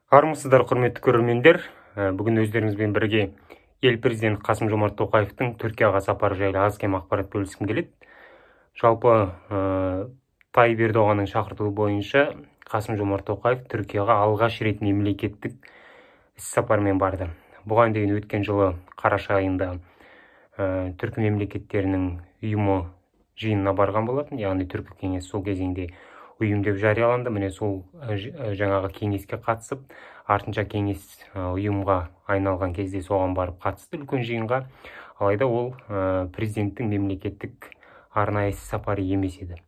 Армысыздар, құрметті көрермендер! Бүгін өздеріңізбен бірге ел президенті Қасым-Жомарт Тоқаевтың Түркияға сапары жайлы аз-кем ақпарат бөліскім келеді. Жалпы, Тайып Ердоғанның шақыртуы бойынша Қасым-Жомарт Тоқаев Түркияға алғаш рет мемлекеттік іс-сапармен барды. Бұған дейін өткен жылы қараша айында түркі мемлекеттерінің ұйымы жиынына барған болатын, яғни Түркі кеңесі сол кезеңде ұйым деп жарияланды. Міне, сол жаңағы кеңеске қатысып, артынша кеңес ұйымға айналған кезде соған барып қатысты, үлкен жиынға. Алайда ол президенттің мемлекеттік арнайы сапары емес еді.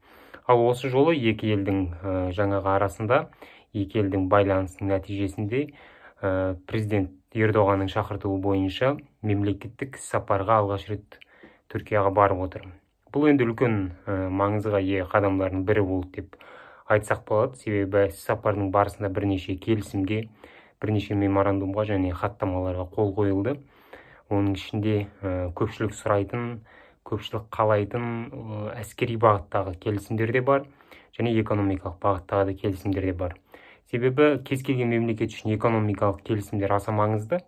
Ал осы жолы екі елдің жаңағы арасында, екі елдің байланысының нәтижесінде президент Ердоғанның шақыртуы бойынша мемлекеттік сапарға алғаш рет Түркияға барып отыр. Бұл енді үлкен маңызға ие қадамдардың бірі болды деп айтсақ болады, себебі сапардың барысында бірнеше келісімге, бірнеше меморандумға және хаттамаларға қол қойылды. Оның ішінде көпшілік сұрайтын, көпшілік қалайтын әскери бағыттағы келісімдер де бар және экономикалық бағыттағы да келісімдер де бар. Себебі кез келген мемлекет үшін экономикалық келісімдер аса маңызды.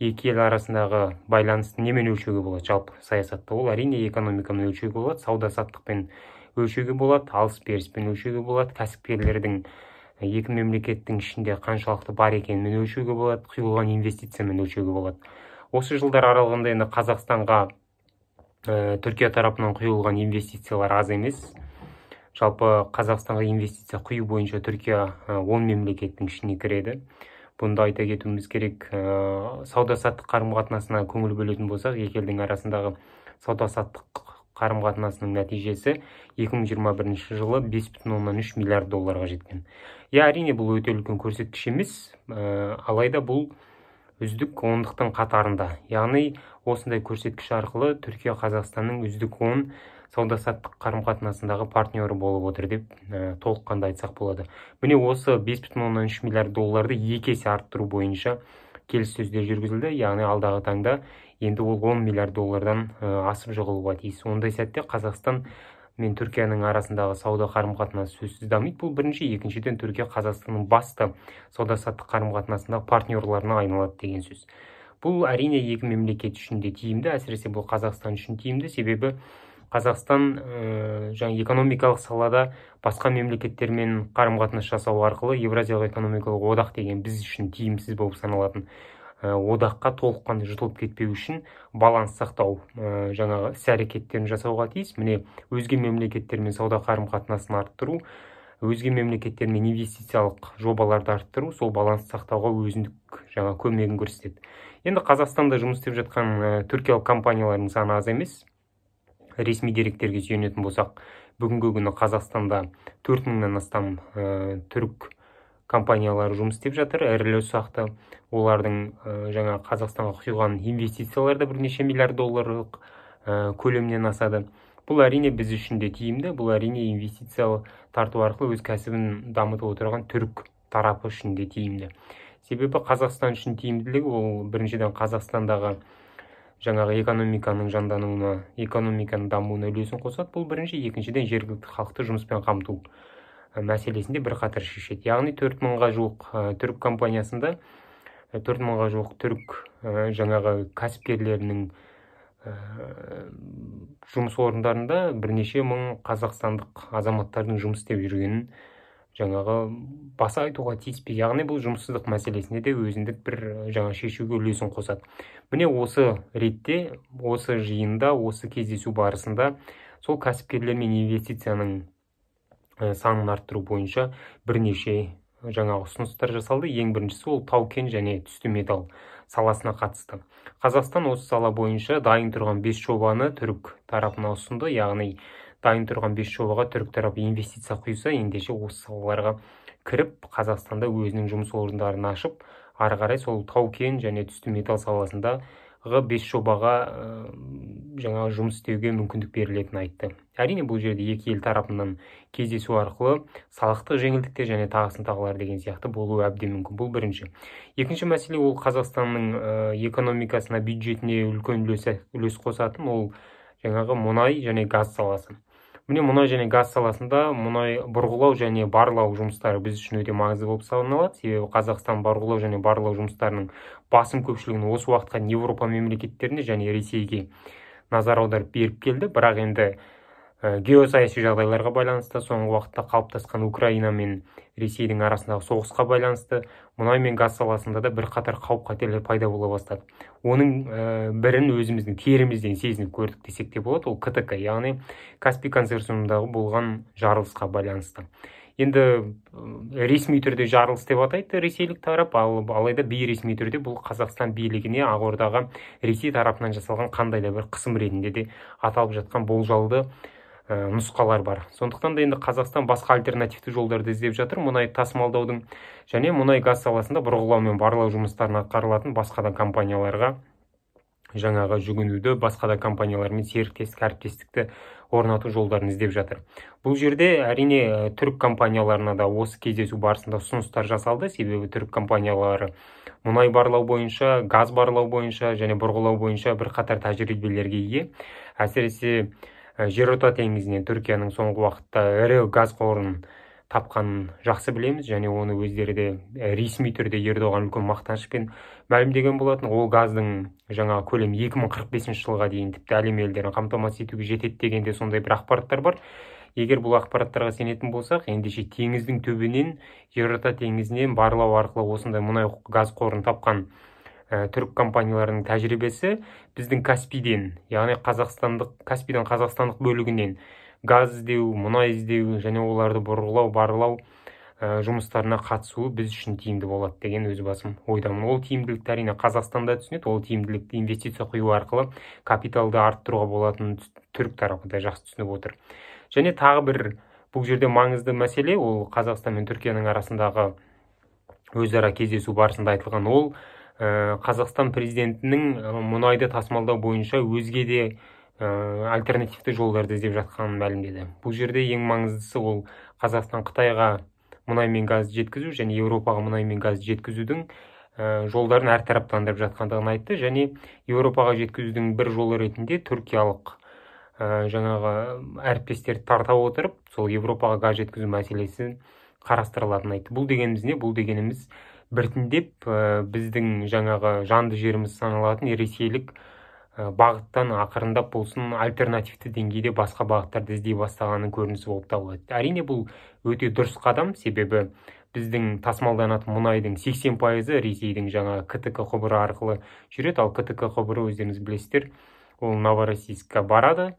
Екі ел арасындағы байланысты немен өлшеуге болады жалпы саясатта? Ол, әрине, экономикамен өлшеуге болады, сауда саттықпен өлшеуге болады, алыс беріспен өлшеуге болады, кәсіпкерлердің екі мемлекеттің ішінде қаншалықты бар екенімен өлшеуге болады, құйылған инвестициямен өлшеуге болады. Осы жылдар аралығында енді Қазақстанға Түркия тарапынан құйылған инвестициялар аз емес. Жалпы, Қазақстанға инвестиция құю бойынша Түркия 10 мемлекеттің ішіне кіреді. Бұнда айта кетуіміз керек, сауда саттық қарым қатынасына көңіл бөлетін болсақ, екі елдің арасындағы сауда саттық қарым қатынасының нәтижесі 2021 жылы 5,3 миллиард долларға жеткен. Иә, әрине, бұл өте үлкен көрсеткіш емес, алайда бұл үздік ондықтың қатарында. Яғни осындай көрсеткіш арқылы Түркия Қазақстанның үздік 10 сауда саттық қарым қатынасындағы партнері болып отыр деп толыққанды айтсақ болады. Міне, осы 5,3 миллиард долларды 2 есе арттыру бойынша келіссөздер жүргізілді. Яғни алдағы таңда енді ол 10 миллиард доллардан асып жығылуға тиіс. Ондай сәтте Қазақстан мен Түркияның арасындағы сауда қарым қатынасы сөзсіз дамиды. Бұл бірінші. Екіншіден, Түркия Қазақстанның басты сауда саттық қарым қатынасындағы партнерларына айналады деген сөз. Бұл, әрине, екі мемлекет үшін де тиімді, әсіресе бұл Қазақстан үшін тиімді, себебі Қазақстан жаңа экономикалық салада басқа мемлекеттермен қарым қатынас жасау арқылы Еуразиялық экономикалық одақ деген біз үшін тиімсіз болып саналатын одаққа толыққанды жұтылып кетпеу үшін баланс сақтау жаңағы іс әрекеттерін жасауға тиіс. Міне, өзге мемлекеттермен сауда қарым қатынасын арттыру, өзге мемлекеттермен инвестициялық жобаларды арттыру сол балансты сақтауға өзіндік жаңа көмегін көрсетеді. Енді Қазақстанда жұмыс істеп жатқан түркиялық компаниялардың саны аз емес. Ресми деректерге сүйенетін болсақ, бүгінгі күні Қазақстанда 4000-нан астам түрік компаниялары жұмыс істеп жатыр, ірілі ұсақты. Олардың жаңа Қазақстанға құйған инвестициялары да бірнеше миллиард долларлық көлемнен асады. Бұл, әрине, біз үшін де тиімді. Бұл, әрине, инвестиция тарту арқылы өз кәсібін дамытып отырған түрік тарапы үшін де тиімді. Себебі Қазақстан үшін тиімділігі ол, біріншіден, Қазақстандағы жаңағы экономиканың жандануына, экономиканың дамуына үлесін қосады. Бұл бірінші. Екіншіден, жергілікті халықты жұмыспен қамту мәселесінде бірқатар шешеді. Яғни 4000-ға жуық түрік компаниясында, 4000-ға жуық түрік жаңағы кәсіпкерлерінің жұмыс орындарында бірнеше мың қазақстандық азаматтардың жұмыс істеп жүргенін жаңағы баса айтуға тиіспей. Яғни бұл жұмыссыздық мәселесіне де өзіндік бір жаңа шешуге үлесін қосады. Міне, осы ретте осы жиында, осы кездесу барысында сол кәсіпкерлер мен инвестицияның санын арттыру бойынша бірнеше жаңа ұсыныстар жасалды. Ең біріншісі ол тау кен және түсті металл саласына қатысты. Қазақстан осы сала бойынша дайын тұрған бес жобаны түрік тарапына ұсынды. Яғни дайын тұрған бес жобаға түрік тарапы инвестиция құйса, ендеше осы салаларға кіріп, Қазақстанда өзінің жұмыс орындарын ашып, ары қарай сол тау кен және түсті металл саласындағы бес жобаға жаңағы жұмыс істеуге мүмкіндік берілетінін айтты. Әрине, бұл жерде екі ел тарапынан кездесу арқылы салықтық жеңілдіктер және тағысын тағылар деген сияқты болуы әбден мүмкін. Бұл бірінші. Екінші мәселе ол Қазақстанның экономикасына, бюджетіне үлкен үлес қосатын ол жаңағы мұнай және газ саласы. Міне, мұнай және газ саласында мұнай бұрғылау және барлау жұмыстары біз үшін өте маңызды болып саналады. Себебі Қазақстан бұрғылау және барлау жұмыстарының басым көпшілігін осы уақытқа дейін Еуропа мемлекеттеріне және Ресейге назар аударып беріп келді. Бірақ енді геосаяси жағдайларға байланысты, соңғы уақытта қалыптасқан Украина мен Ресейдің арасындағы соғысқа байланысты мұнай мен газ саласында да бірқатар қауіп-қатерлер пайда бола бастады. Оның бірін өзіміздің терімізден сезініп көрдік десек те болады. Ол КТК, яғни Каспий консорциумындағы болған жарылысқа байланысты. Енді ресми түрде жарылыс деп атайды ресейлік тарап, ал алайда бейресми түрде бұл Қазақстан билігіне, Ақордаға Ресей тарапынан жасалған қандай да бір қысым ретінде де аталып жатқан болжалды нұсқалар бар. Сондықтан да енді Қазақстан басқа альтернативті жолдарды іздеп жатыр мұнай тасымалдаудың және мұнай газ саласында бұрғылау мен барлау жұмыстарын атқарылатын басқа да компанияларға жаңағы жүгінуді, басқа да компаниялармен серіктестік, әріптестікті орнату жолдарын іздеп жатыр. Бұл жерде әрине түрік компанияларына да осы кездесу барысында ұсыныстар жасалды. Себебі түрік компаниялары мұнай барлау бойынша, газ барлау бойынша және бұрғылау бойынша бірқатар тәжірибелерге ие. Әсіресе Жерорта теңізінен Түркияның соңғы уақытта ірі газ қорын тапқанын жақсы білеміз және оны өздері де ресми түрде Ердоған үлкен мақтанышпен мәлімдеген болатын. Ол газдың жаңа көлемі 2045 жылға дейін тіпті әлем елдерін қамтамасыз етуге жетеді деген де сондай бір ақпараттар бар. Егер бұл ақпараттарға сенетін болсақ, ендеше теңіздің түбінен, Жерорта теңізінен барлау арқылы осындай мұнай газ қорын тапқан түрік компанияларының тәжірибесі біздің Каспийден, яғни қазақстандық Каспийден қазақстандық бөлігінен газ іздеу, мұнай іздеу және оларды бұрғылау, барлау жұмыстарына қатысуы біз үшін тиімді болады деген өз басым ойдамын. Ол тиімділікті әрине Қазақстанда түсінеді, ол тиімділікті инвестиция құю арқылы капиталды арттыруға болатынын түрік тарапы да жақсы түсініп отыр. Және тағы бір бұл жерде маңызды мәселе, ол Қазақстан мен Түркияның арасындағы өзара кездесу барысында айтылған, ол Қазақстан президентінің мұнайды тасымалдау бойынша өзге де альтернативті жолдарды іздеп жатқанын мәлімдеді. Бұл жерде ең маңыздысы ол Қазақстан Қытайға мұнай мен газ жеткізу және Еуропаға мұнай мен газ жеткізудің жолдарын әртараптандырып жатқандығын айтты. Және Еуропаға жеткізудің бір жолы ретінде түркиялық жаңағы әріптестерді тарта отырып, сол Еуропаға газ жеткізу мәселесі қарастырылатынын айтты. Бұл дегеніміз не? Бұл дегеніміз біртіндеп біздің жаңағы жанды жеріміз саналатын ресейлік бағыттан ақырындап болсын альтернативті деңгейде басқа бағыттарды іздей бастағанның көрінісі болып табылады. Әрине бұл өте дұрыс қадам, себебі біздің тасымалданатын мұнайдың 80% Ресейдің жаңа КТК құбыры арқылы жүреді. Ал КТК құбыры, өздеріңіз білесіздер, ол Новороссийскке барады.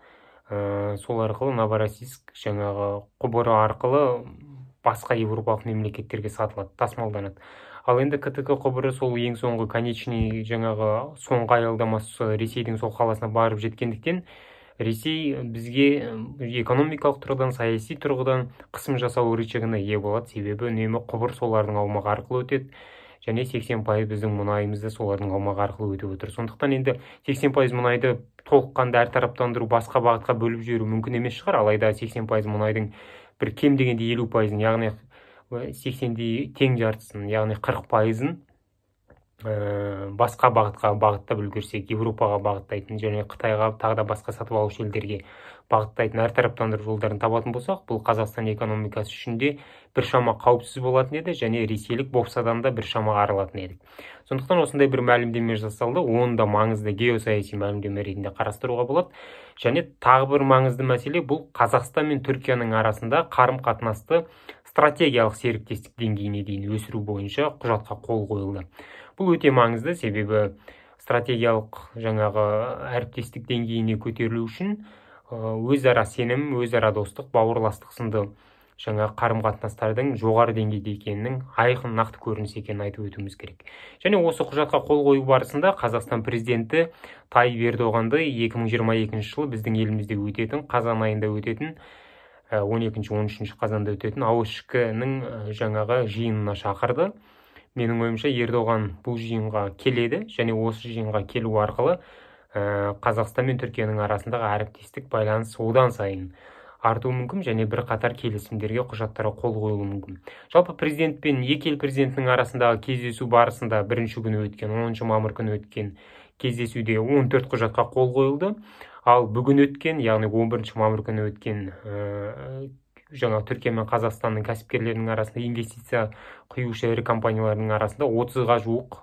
Сол арқылы Новороссийск жаңағы құбыры арқылы басқа еуропалық мемлекеттерге сатылады, тасымалданады. Ал енді КТК құбыры сол ең соңғы конечный жаңағы соңғы аялдамасы Ресейдің сол қаласына барып жеткендіктен, Ресей бізге экономикалық тұрғыдан, саяси тұрғыдан қысым жасау рычагына ие болады. Себебі үнемі құбыр солардың аумағы арқылы өтеді және 80% біздің мұнайымыз да солардың аумағы арқылы өтіп отыр. Сондықтан енді 80% мұнайды толыққанды әртараптандыру, басқа бағытқа бөліп жіберу мүмкін емес шығар. Алайда 80% мұнайдың бір кем дегенде 50%-ын, яғни 80-де тең жартысын, яғни 40%-ын басқа бағытқа бағыттап үлгерсек, Еуропаға бағыттайтын және Қытайға, тағы да басқа сатып алушы елдерге бағыттайтын әртараптандыру жолдарын табатын болсақ, бұл Қазақстан экономикасы үшін де біршама қауіпсіз болатын еді және ресейлік бопсадан да біршама арылатын едік. Сондықтан осындай бір мәлімдеме жасалды, оны да маңызды геосаяси мәлімдеме ретінде қарастыруға болады. Және тағы бір маңызды мәселе, бұл Қазақстан мен Түркияның арасында қарым-қатынасты стратегиялық серіктестік деңгейіне дейін өсіру бойынша құжатқа қол қойылды. Бұл өте маңызды, себебі стратегиялық жаңағы әріптестік деңгейіне көтерілу үшін өзара сенім, өзара достық, бауырластық сынды жаңа қарым-қатынастардың жоғары деңгейде екенінің айқын нақты көрінісі екенін айтып өтуіміз керек. Және осы құжатқа қол қою барысында Қазақстан президенті Тайып Ердоғанды 2022 жылы біздің елімізде өтетін, қазан айында өтетін, 12-13 қазанда өтетін АОШК-ның жаңағы жиынына шақырды. Менің ойымша, Ердоған бұл жиынға келеді және осы жиынға келу арқылы Қазақстан мен Түркияның арасындағы әріптестік байланыс одан сайын артуы мүмкін және бірқатар келісімдерге, құжаттарға қол қойылуы мүмкін. Жалпы президент пен екі ел президентінің арасындағы кездесу барысында бірінші күні өткен, 10 мамыр күні өткен кездесуде 14 құжатқа қол қойылды. Ал бүгін өткен, яғни 11 мамыр күні өткен жаңа Түркия мен Қазақстанның кәсіпкерлерінің арасында, инвестиция құюшы ірі компаниялардың арасында 30-ға жуық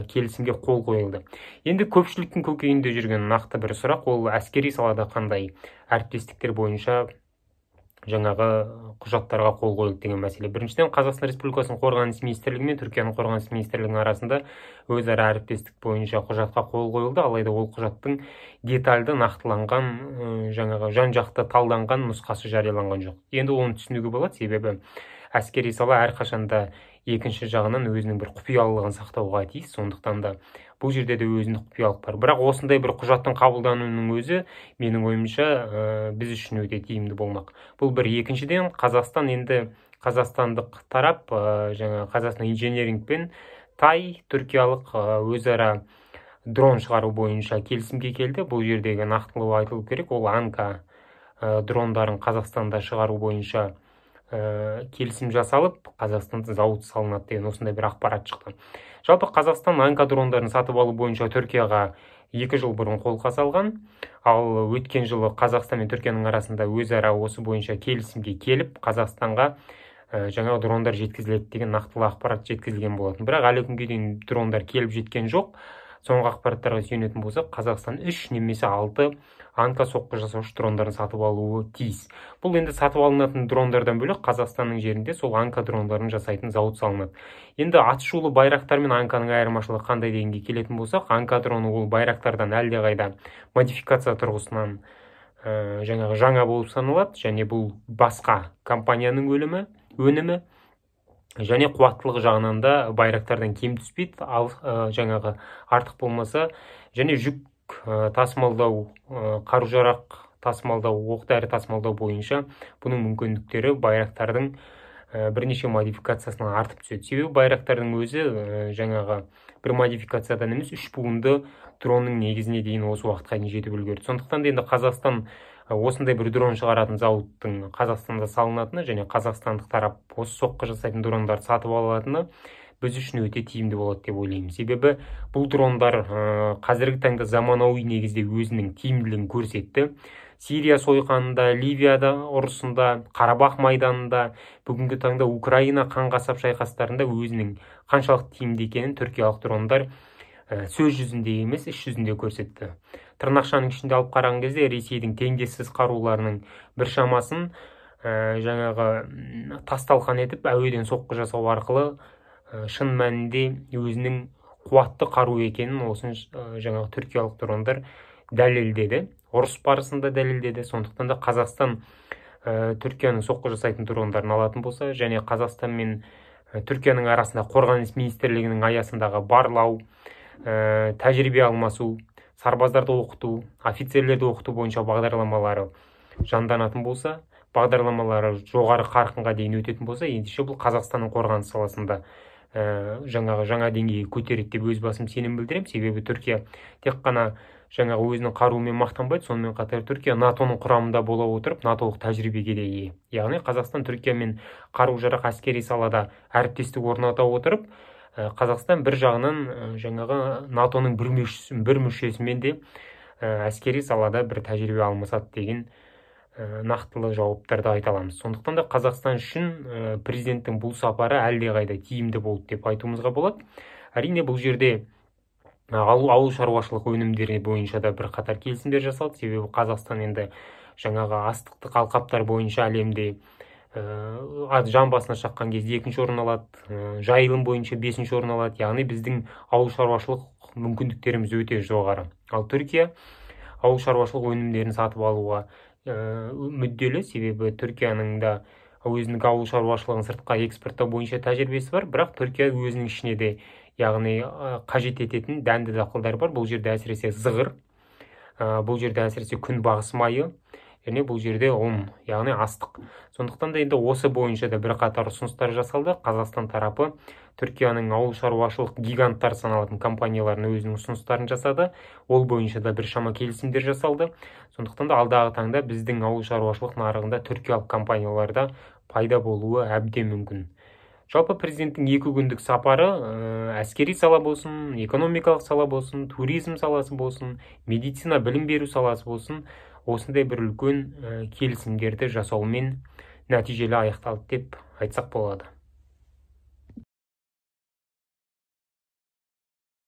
келісімге қол қойылды. Енді көпшіліктің көкейінде жүрген нақты бір сұрақ, ол әскери салада қандай әріптестіктер бойынша жаңағы құжаттарға қол қойылды деген мәселе. Біріншіден, Қазақстан Республикасының Қорғаныс министрлігі мен Түркияның Қорғаныс министрлігінің арасында өзара әріптестік бойынша құжатқа қол қойылды. Алайда ол құжаттың детальді нақтыланған, жаңағы жан-жақты талданған нұсқасы жарияланған жоқ. Енді оны түсінуге болады, себебі әскери сала әрқашанда екінші жағынан өзінің бір құпиялылығын сақтауға тиіс. Сондықтан да бұл жерде де өзіндік құпиялық бар. Бірақ осындай бір құжаттың қабылдануының өзі, менің ойымша, біз үшін өте тиімді болмақ. Бұл бір. Екіншіден, Қазақстан енді қазақстандық тарап, жаңа Қазақстан инжиниринг пен тай түркиялық өзара дрон шығару бойынша келісімге келді. Бұл жердегі нақтылау айтылу керек, ол Анка дрондарын Қазақстанда шығару бойынша келісім жасалып, Қазақстанда зауыт салынады деген осындай бір ақпарат шықты. Жалпы Қазақстан Анка дрондарын сатып алу бойынша Түркияға 2 жыл бұрын қолқа салған. Ал өткен жылы Қазақстан мен Түркияның арасында өзара осы бойынша келісімге келіп, Қазақстанға жаңа дрондар жеткізіледі деген нақтылы ақпарат жеткізілген болатын. Бірақ әлі күнге дейін дрондар келіп жеткен жоқ. Соңғы ақпараттарға сүйенетін болсақ, Қазақстан 3 немесе 6 Анка соққы жасаушы дрондарын сатып алуы тиіс. Бұл енді сатып алынатын дрондардан бөлек Қазақстанның жерінде сол Анка дрондарын жасайтын зауыт салынады. Енді атышулы Байрақтар мен Анканың айырмашылығы қандай дегенге келетін болсақ, Анка дроны ол Байрақтардан әлдеқайда модификация тұрғысынан жаңағы жаңа болып саналады, және бұл басқа компанияның өнімі, және қуаттылығы жағынан да Байрақтардан кем түспейді, ал жаңағы артық болмаса, және жүк тасымалдау, қару-жарақ тасымалдау, оқ-дәрі тасымалдау бойынша бұның мүмкіндіктері Байрақтардың бірнеше модификациясынан артып түседі. Себебі Байрақтардың өзі жаңағы бір модификациядан емес, 3 буынды дронның негізіне дейін осы уақытқа дейін жетіп үлгерді. Сондықтан да енді Қазақстан осындай бір дрон шығаратын зауыттың Қазақстанда салынатыны және қазақстандық тарап осы соққы жасайтын дрондарды сатып алатыны біз үшін өте тиімді болады деп ойлаймын. Себебі бұл дрондар қазіргі таңда заманауи негізде өзінің тиімділігін көрсетті. Сирия сойқанында, Ливияда ұрысында, Қарабақ майданында, бүгінгі таңда Украина қанқасап шайқастарында өзінің қаншалықты тиімді екенін түркиялық дрондар сөз жүзінде емес, іс жүзінде көрсетті. Тырнақшаның ішінде алып қараған кезде Ресейдің теңдессіз қаруларының біршамасын жаңағы тас талқан етіп, әуеден соққы жасау арқылы шын мәнінде өзінің қуатты қару екенін осын жаңағы түркиялық дрондар дәлелдеді. Ұрыс барысында дәлелдеді. Сондықтан да Қазақстан Түркияның соққы жасайтын дрондарын алатын болса, және Қазақстан мен Түркияның арасында Қорғаныс министрлігінің аясындағы барлау, тәжірибе алмасу, сарбаздарды оқыту, офицерлерді оқыту бойынша бағдарламалары жанданатын болса, бағдарламалары жоғары қарқынға дейін өтетін болса, ендеше бұл Қазақстанның қорғаныс саласында жаңағы жаңа деңгейге көтереді деп өз басым сенім білдіремін. Себебі Түркия тек қана жаңағы өзінің қаруымен мақтанбайды, сонымен қатар Түркия НАТО-ның құрамында бола отырып, НАТО-лық тәжірибеге де ие. Яғни Қазақстан Түркиямен қару-жарақ әскери салада әріптестік орната отырып, Қазақстан бір жағынан жаңағы НАТО-ның бір мүшесімен де әскери салада бір тәжірибе алмасады деген нақтылы жауаптарды айта аламыз. Сондықтан да Қазақстан үшін президенттің бұл сапары әлдеқайда тиімді болды деп айтуымызға болады. Әрине, бұл жерде ауыл шаруашылық өнімдері бойынша да бірқатар келісімдер жасалды. Себебі Қазақстан енді жаңағы астықтық алқаптар бойынша әлемде жан басына шаққан кезде 2-ші орын алады, жайылым бойынша 5-ші орын алады. Яғни біздің ауыл шаруашылық мүмкіндіктеріміз өте жоғары. Ал Түркия ауыл шаруашылық өнімдерін сатып алуға мүдделі, себебі Түркияның да өзінің ауыл шаруашылығын сыртқа экспорттау бойынша тәжірибесі бар, бірақ Түркия өзінің ішіне де, яғни қажет ететін дәнді дақылдар бар. Бұл жерде әсіресе зығыр, бұл жерде әсіресе күнбағыс майы, және бұл жерде ұн, яғни астық. Сондықтан да енді осы бойынша да бірқатар ұсыныстар жасалды. Қазақстан тарапы Түркияның ауыл шаруашылық гиганттары саналатын компанияларына өзінің ұсыныстарын жасады. Ол бойынша да біршама келісімдер жасалды. Сондықтан да алдағы таңда біздің ауыл шаруашылық нарығында түркиялық компанияларда пайда болуы әбден мүмкін. Жалпы президенттің 2 күндік сапары Әскери сала болсын, экономикалық сала болсын, туризм саласы болсын, медицина, білім беру саласы болсын, осындай бір үлкен келісімдерді жасаумен нәтижелі аяқталды деп айтсақ болады.